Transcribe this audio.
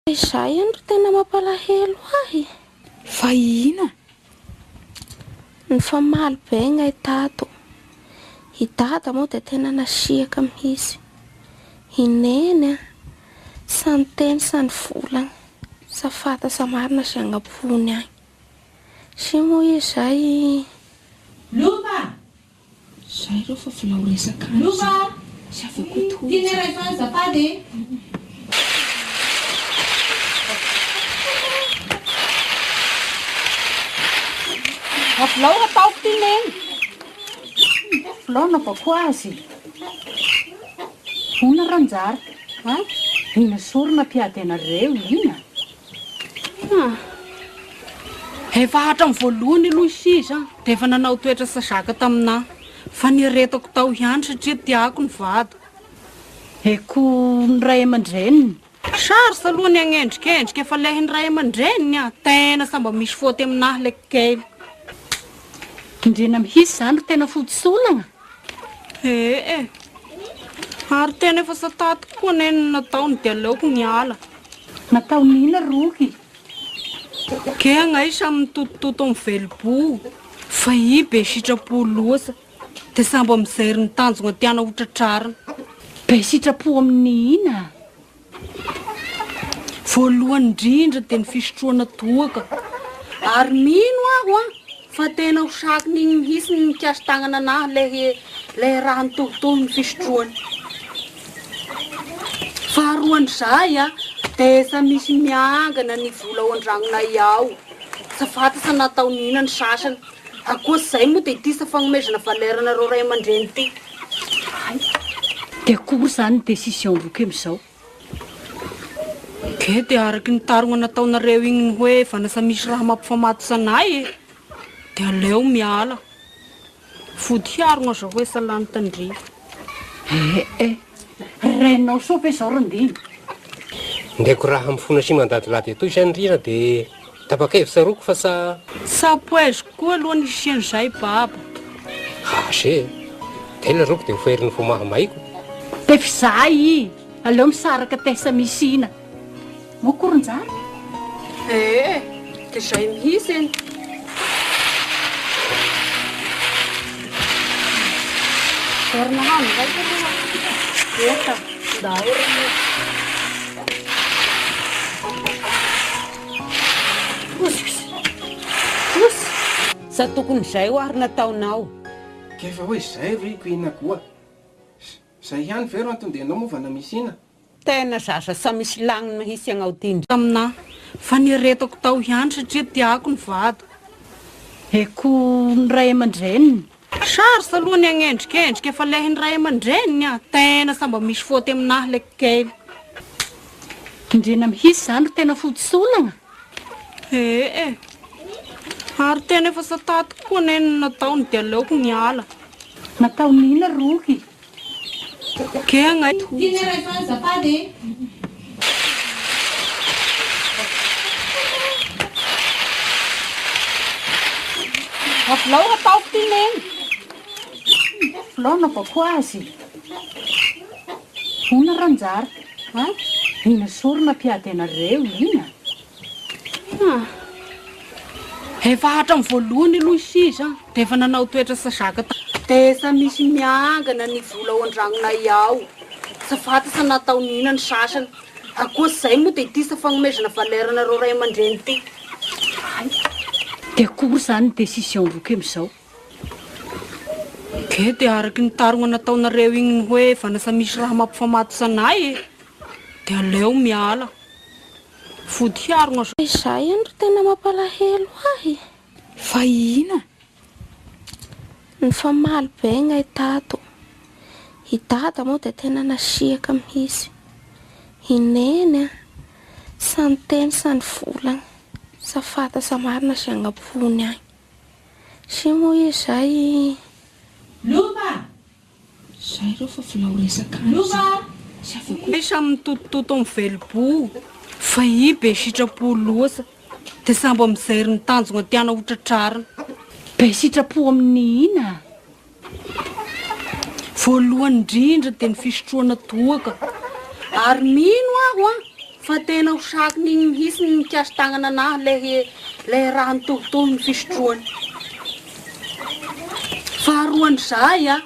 Izay no tena mampalahelo ahy. Fa ina? Nifamaly be gnay tato. I dada moa dia tena nasiaka mihitsy. I neny a, sa niteny sa nivolagna, sa fantatra marina izay agnampony agny. Sy moa izy izay. Lova! Zay reo fa volao resaka any Lova! zay. Sy avy eo koa tohizana. Tiana iray zany azafady e! Avilao hataoko ty neny. Avilao anaovako azy. Hono Ranjara a! Ina sorona mpiady anareo ina? Ah. Efa hatramin'ny voalohany aloha sisa dia efa nanao toetra sa zaka taminà fa niaretako tao ihany satria tiako ny vadiko. Eko ny ray aman-dreniny. Sarotra aloha ny hagnendrikendrika fa lay ny ray aman-dreniny ah, tena sa mba misy faute aminà lay kely. Ndrena mihitsy izany ry tena fotsy-solagna. Ee e! Ary tena efa sa tatiko koa anie ny nataony dia aleoko niala. Nataony inona roky? Ke agnay samy mitotototo amin'ny velom-po fa i be sitrapo loatra dia samby mijery ny tanjona tiana ho tratrarina. Be sitrapo amin'ny ina? Voalohany indrindra dia ny fisotroana toaka. Ary mino aho an, fa tena ho sakin'igny mihitsy ny mikasi-tagnana anahy ilay ilay raha nitohitohy ny fisotroany. Faharoan'izay an, dia efa misy miangana ny vola ao an-dragnonay ao. Tsy fantatra na ataony inona ny sasany. Ankoatr'izay moa dia ity sa fagnomezana valeur anareo ray aman-dreny ity. Hay! Dia akory izany ny décision roky amin'izao? Ke dia araky ny tarogna nataonareo igny ny hoe vanasa misy raha mampifamatotra anay e! Dia aleo miala. Fody hiarogna zao hoe salany tandrify. Eh eh! Renao soa ve zao ry Ndimby? Ndreko raha mifona sy mandadilady etoy izany ry dia tapakevitra roko fa sa. Sa poeziko koa aloha ny hisian'izay baba. Asa e! Tena roko dia ho ferin'ny fo mahamaiko. Tefa izay i! Aleo misaraka tesa misy ina. Moa koronjara? Ee, dia izay mihitsy eny. Verina hany ndraiky aloha. Eka, ndao ry. Osy, osy. Sa tokony izay ho ary nataonao? K'efa hoe zay ry ko ina koa. Zay ihany ve ro anton-dianao moa va namisy ina? Tena zaza sa misy lagniny mihisy agnao ty ndry. Taminà, fa niaretako tao ihany satria tiako ny vadiko. Eko ny ray aman-dreniny. Sarotra aloha ny hagnendrikendrika fa lay ny ray aman-dreniny a, tena sa mba misy faute aminah lay kely. Ndrena mihitsy izany ry tena fotsy-solagna. Ee e! Ary tena efa sa tatiko koa anie ny nataony dia aleoko niala. Nataony inona roky? Ke agnay. Tiana iray zany azafady e. Avilao hataoko ty neny. Avilao anaovako azy. Hono Ranjara a! Ina sorona mpiady anareo ina? Ah. Efa hatramin'ny voalohany aloha sisa dia efa nanao toetra sa zaka Dia efa misy miangana ny vola ao an-dragnonay ao. Tsy fantatra na ataony inona ny sasany. Ankoatr'izay moa dia ity sa fagnomezana valeur anareo ray aman-dreny ity. Hay. Dia akory izany ny décision roky amin'izao? Ke dia araky ny tarogna nataonareo igny ny hoe vanasa misy raha mampifamatotra anay e! Dia aleo miala. Vody hiarogna zao. Izay no tena mampalahelo ahy. Fa ina? Nifamaly be gnay tato. I dada moa dia tena nasiaka mihitsy. I neny a, sa niteny sa nivolagna, sa fantatra marina izay agnampony agny. Sy moa izy izay. Lova! Zay reo fa volao resaka any Lova! zay. Sy avy eo koa. Samy mitotototo amin'ny velom-po fa i be sitrapo loatra dia samby mijery ny tanjona tiana ho tratrarina. Be sitrapo amin'ny ina? Voalohany indrindra dia ny fisotroana toaka. Ary mino aho an! Fa tena ho sakiny igny mihitsy ny mikasi-tagnana anahy le le raha nitohitohy ny fisotroany. Faharoan'izay a.